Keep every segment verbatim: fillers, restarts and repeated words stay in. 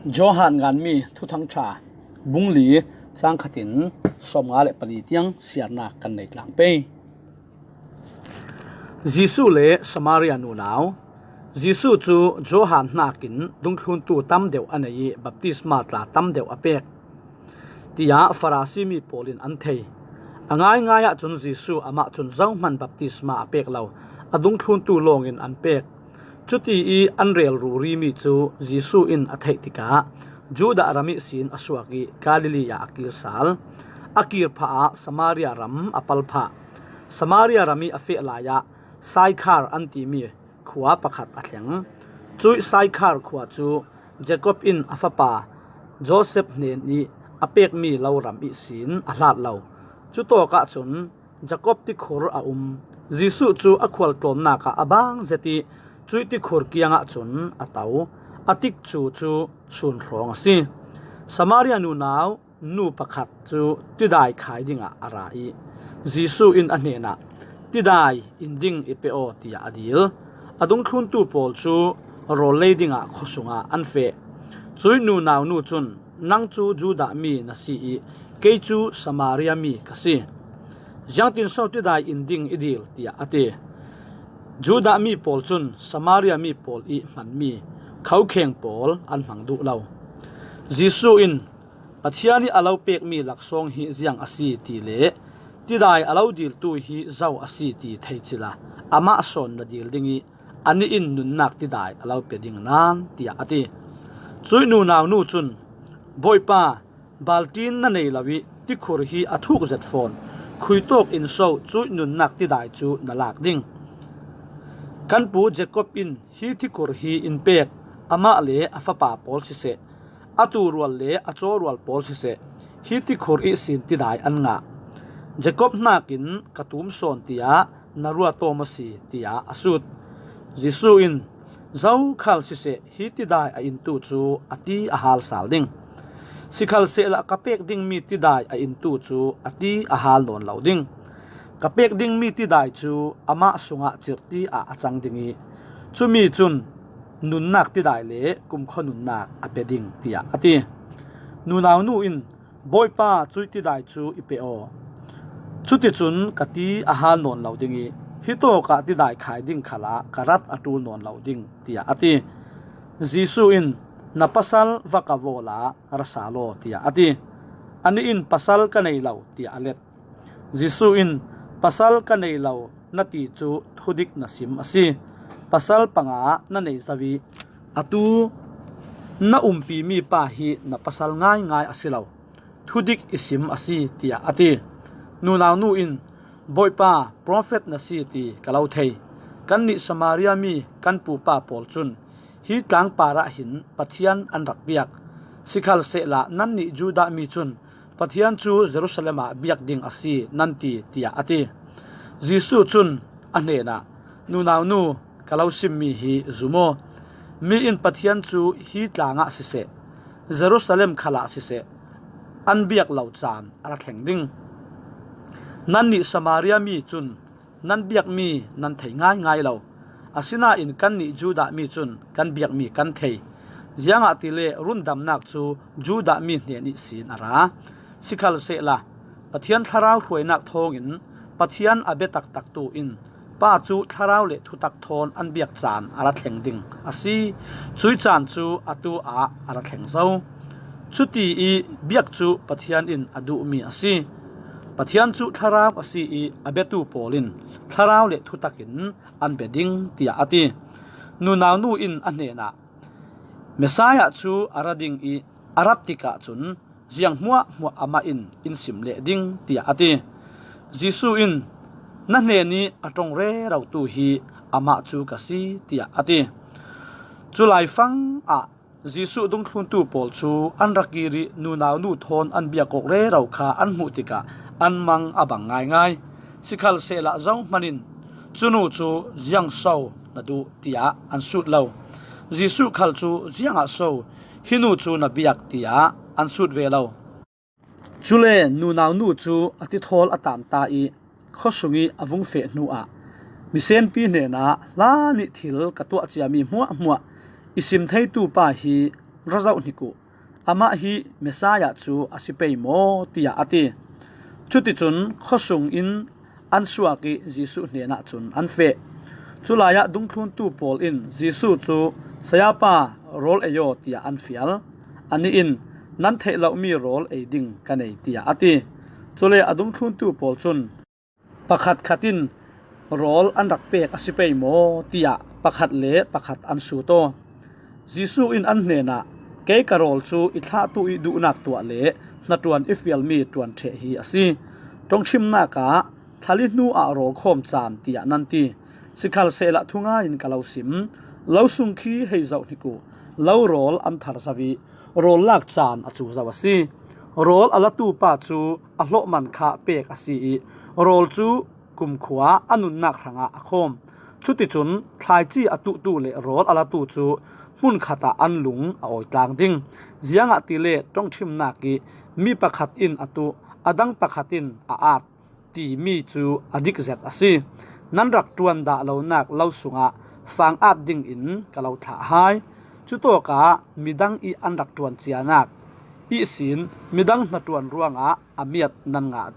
Johan nganmi Thuthang Ṭha, bung li, cang khatin sawmnga le pali tiang siarnak kan nei tlang pei. Jesuh le Samaria nunau. Jesuh cu Johan hnakin dungthluntu tam deuh a nei ih baptisma tla tam deuh a pek, tiah Farasi mi pawl in an thei. A ngaingai ahcun Jesuh amah cun zohman baptisma a pek lo, a dungthluntu lawngin an pek. Cuti ih an rel rurimi cu Jesuh in a theih tikah Judah ram ihsin a suak ih Galilee ah a kir sal. A kir phah ah Samaria ram a pal phah. Samaria ram ih a feh lai ah Saikhar an timi khua pakhat a thleng. Cuih Saikhar khua cu Jacob in a fapa Joseph hnen ih a pekmi lo ram ihsin a hlat lo. Cutawk ahcun Jacob tikhur a um. Jesuh cu a khualtlawnnak ah a bang zet ih cuih tikhur kiangah cun a to. A tikcu cu sun hrawng a si. Samaria nunau nu pakhat cu tidai khai dingah a ra ih Jesuh in a hnenah, "Tidai in ding i pe aw," tiah a dil. A dungthluntu pawl cu rawl lei dingah khuasung ah an feh. Cuih nunau nu cun, "Nang cu Judah mi na si ih kei cu Samaria mi ka si. Ziangtin so tidai in ding i dil?" tiah a ti. Judah mi pawl cun Samaria mi pawl ih hmanmi khokheng pawl an hmang duh lo. Jesuh in, "Pathian ih a lo pekmi laksawng hi ziang a si ti le tidai a lo diltu hi zo a si ti thei cila amah sawn na dil ding ih anih in nunnak tidai a lo pe ding nan," tiah a ti. Cuih nunau nu cun, "Bawipa, baltin na nei lo ih tikhur hi a thuk zet fawn, khuitawk in so cuih nunnak tidai cu na lak ding? Kan pu Jacob in hi tikhur hi in pek, amah le a fapa pawl siseh, a tuurual le a cawrual pawl siseh, hi tikhur ihsin tidai an ngah. Jacob hnakin ka tum sawn tiah na ruat aw maw si?" tiah a sut. Jesuh in, "Zokhal siseh, hi tidai a intu cu a ti a hal sal ding. Sikhalsehla ka pek dingmi tidai a intu cu a ti a hal nawn lo ding. Ka pek dingmi tidai cu amah sungah cirhti ah a cang ding ih cumi cun nunnak tidai le kumkhua nunnak a pe ding," tiah a ti. Nunau nu in, "Bawipa, cuih tidai cu i pe aw. Cuticun ka ti a hal nawn lo ding ih hitawk ah tidai khai ding khalah ka rat a ṭul nawn lo ding," tiah a ti. Jesuh in, "Na pasal va ka vawl ah ra sal aw," tiah a ti. Anih in, "Pasal ka nei lo," tiah a let. Jesuh in, "Pasal ka nei lo na ti cu thudik na sim a si. Pasal panga na nei zo ih atu na umpimi pa hi na pasal ngaingai a si lo. Thudik i sim a si," tiah a ti. Nunau nu in, "Bawipa, profet na si ti ka lo thei. Kannih Samaria mi kan pupa pawl cun hi tlang parah hin Pathian an rak biak. Sikhalsehla nannih Judah mi cun Pathian cu Jerusalem ah biak ding a si nan ti," tiah a ti. Jesuh cun a hnenah, "Nunau nu, ka lo simmi hi zum aw. Mi in Pathian cu hi tlang ah siseh, Jerusalem khal ah siseh, an biak lo caan a ra thleng ding. Nannih Samaria mi cun nan biakmi nan thei ngaingai lo. Asinain kannih Judah mi cun kan biakmi kan thei. Ziangahtile rundamnak cu Judah mi hnen ihsin a ra. Sikhalsehla Pathian Thlarau hruainak thawngin Pathian a bia taktaktu in pa cu Thlarau le thutak thawn an biak caan a ra thleng ding a si. Cuih caan cu atu ah a ra thleng zo. Cuti ih biak cu Pathian in a duhmi a si. Pathian cu Thlarau a si ih a biatu pawl in Thlarau le thutak in an bia ding," tiah a ti. Nunau nu in a hnenah, "Messiah cu a ra ding ih a rat tikah cun ziang hmuahhmuah amah in in sim leh ding," tiah a ti. Jesuh in, "Na hnen ih a ṭong rerotu hi amah cu ka si," tiah a ti. Cu laifang ah Jesuh dungthluntu pawl cu an rak kir ih nunau nu thawn an biak awk rero kha an hmuh tikah an mang a bang ngaingai. Sikhalsehla zohman in, "Cu nu cu ziang so na duh?" tiah an sut lo. Jesuh khal cu, "Ziangah so hi nu cu na biak?" tiah an sut ve lo. Cule nunau nu cu a tithawl a tanta ih khuasung ih a vung feh hnuah misenpi hnenah, "Hla nih thil ka tuah ciami hmuahhmuah i sim theitu pa hi ra zoh hnik uh, amah hi Messiah cu a si pei maw, tiah a ti. Cuticun khuasung in an suak ih Jesuh hnenah cun an feh. Culai ah dungthluntu pawl in Jesuh cu, "Sayapa, rawl ei aw," tiah an fial. Anih in, "Nan theih lomi rawl ei ding ka nei," tiah a ti. Cule a dungthluntu pawl cun, "Pakhatkhat in rawl an rak pek a si pei maw?" tiah pakhat le pakhat an sut aw. Jesuh in an hnenah, "Kei ka rawl cu i thlahtu ih duhnak tuah le hnaṭuan i fialmi ṭuan ṭheh hi a si. Ṭongṭhimnak ah, 'Thla li hnu ah rawl khawm caan,' tiah nan ti. Sikhalsehla thungai in ka lo sim: Lo sung khi hei zoh hnik uh, lo rawl an thar zo ih rawl lak caan a cu zo a si. Rawl a latu pa cu a hlawhman kha pek a si ih rawl cu kumkhua a nunnak hrangah a khawm. Cuticun thlaici a tuhtu le rawl a latu cu hmunkhat ah an lung a awitlang ding. Ziangahtile ṭongṭhimnak ih mi pakhat in a tuh, a dang pakhat in a at, timi cu a dik zet a si. Nan rak ṭuan dah lonak lo sungah fang at dingin ka lo thlah hai. Cutawkah midang ih an rak ṭuan cianak ihsin midang hnaṭuan ruangah a miat nan ngah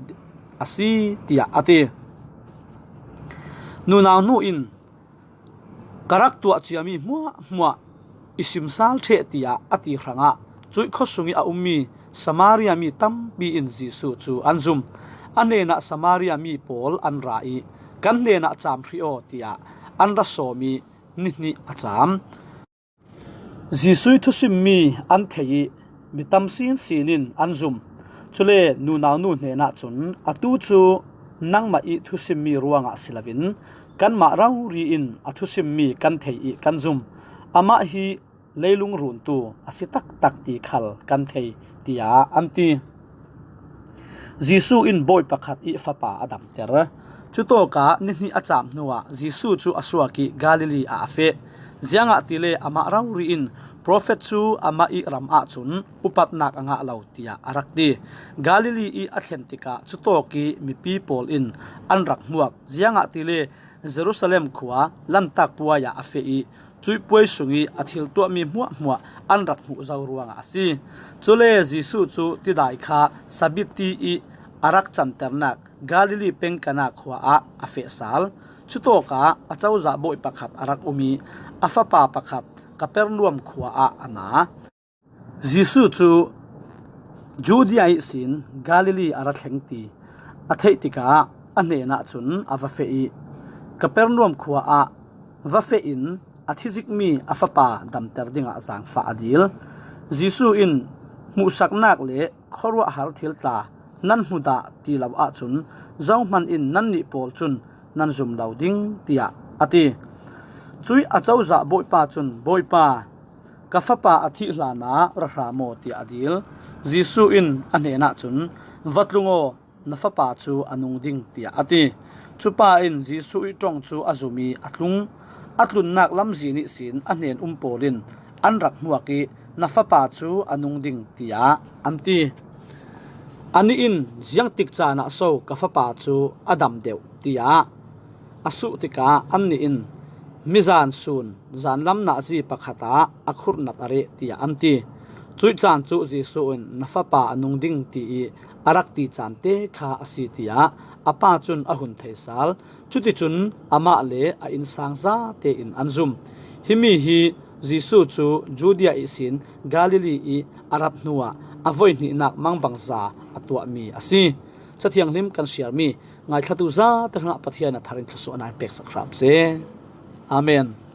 a si," tiah a ti. Nunau nu in, "Ka rak tuah ciami hmuahhmuah i sim sal ṭheh," tiah a ti hrangah, cuih khuasung ih a ummi Samaria mi tampi in Jesuh cu an zum. A hnenah Samaria mi pawl an ra ih, "Kan hnenah caam hrih aw," tiah an ra sawm ih ni hnih a caam. Jesuh ih thusimmi an thei ih mi tam sinsin in an zum. Cule nunau nu hnenah cun, "Atu cu nangmah ih thusimmi ruangah si loin kanmah rori in a thusimmi kan thei ih kan zum. Amah hi leilung runtu a si taktak ti khal kan thei," tiah an ti. Jesuh in bawi pakhat ih fapa a damter. Cutawkah ni hnih a caam hnuah Jesuh cu a suak ih Galilee ah a feh. Ziangahtile amah rori in, "Profet cu amah ih ram ahcun upatnak a ngah lo," tiah a rak ti. Galilee ih a thlen tikah cutawk ih mipi pawl in an rak hmuak. Ziangahtile Jerusalem khua Lantak puai ah a feh ih cuih puai sungih a thil tuahmi hmuahhmuah an rak hmuh zo ruangah a si. Cule Jesuh cu tidai kha Sabbath ti ih a rak canternak Galilee peng Kana khua ah a feh sal. Cutawkah a cozah bawi pakhat a rak um ih a fapa pakhat Kapernaum khua ah a na. Jesuh cu Judea ihsin Galilee a ra thleng ti a theih tikah a hnenah cun a va feh ih Kapernaum khua ah va feh in a thi zikmi a fapa damter dingah zaangfah a dil. Jesuh in, "Hmuhsaknak le khuaruahhar thil tla nan hmu dah ti lo ahcun zohhmanh in nannih pawl cun nan zum lo ding," tiah a ti. Cuih a cozah bawipa cun, "Bawipa, ka fapa a thih hlanah ra hra maw?" tiah a dil. Jesuh in a hnenah cun, "Va tlung aw, na fapa cu a nung ding," tiah a ti. Cupa in Jesuh ih ṭong cu a zum ih a tlung. A tlunnak lamzin ihsin a hnen um pawl in an rak hmuak ih, "Na fapa cu a nung ding," tiah an ti. Anih in, "Ziangtik caan ah so ka fapa cu a dam deuh?" tiah a suh tikah annih in, "Mizan sun zanlam nazi pakhat ah a khurhnat a reh," tiah an ti. Cuih caan cu Jesuh in, "Na fapa a nung ding," ti ih a rak ti caan te kha a si, tiah a pa cun a hun thei sal. Cuticun amah le a innsang zate in an zum. Himi hi Jesuh cu Judea ihsin Galilee ih a rat hnuah a voihnihnak mangbangza a tuahmi a si. Cathianghlim kan siarmi ngaithlatu zate hrangah Pathian a thar in thluasuahnak in peksak hram seh. Amen.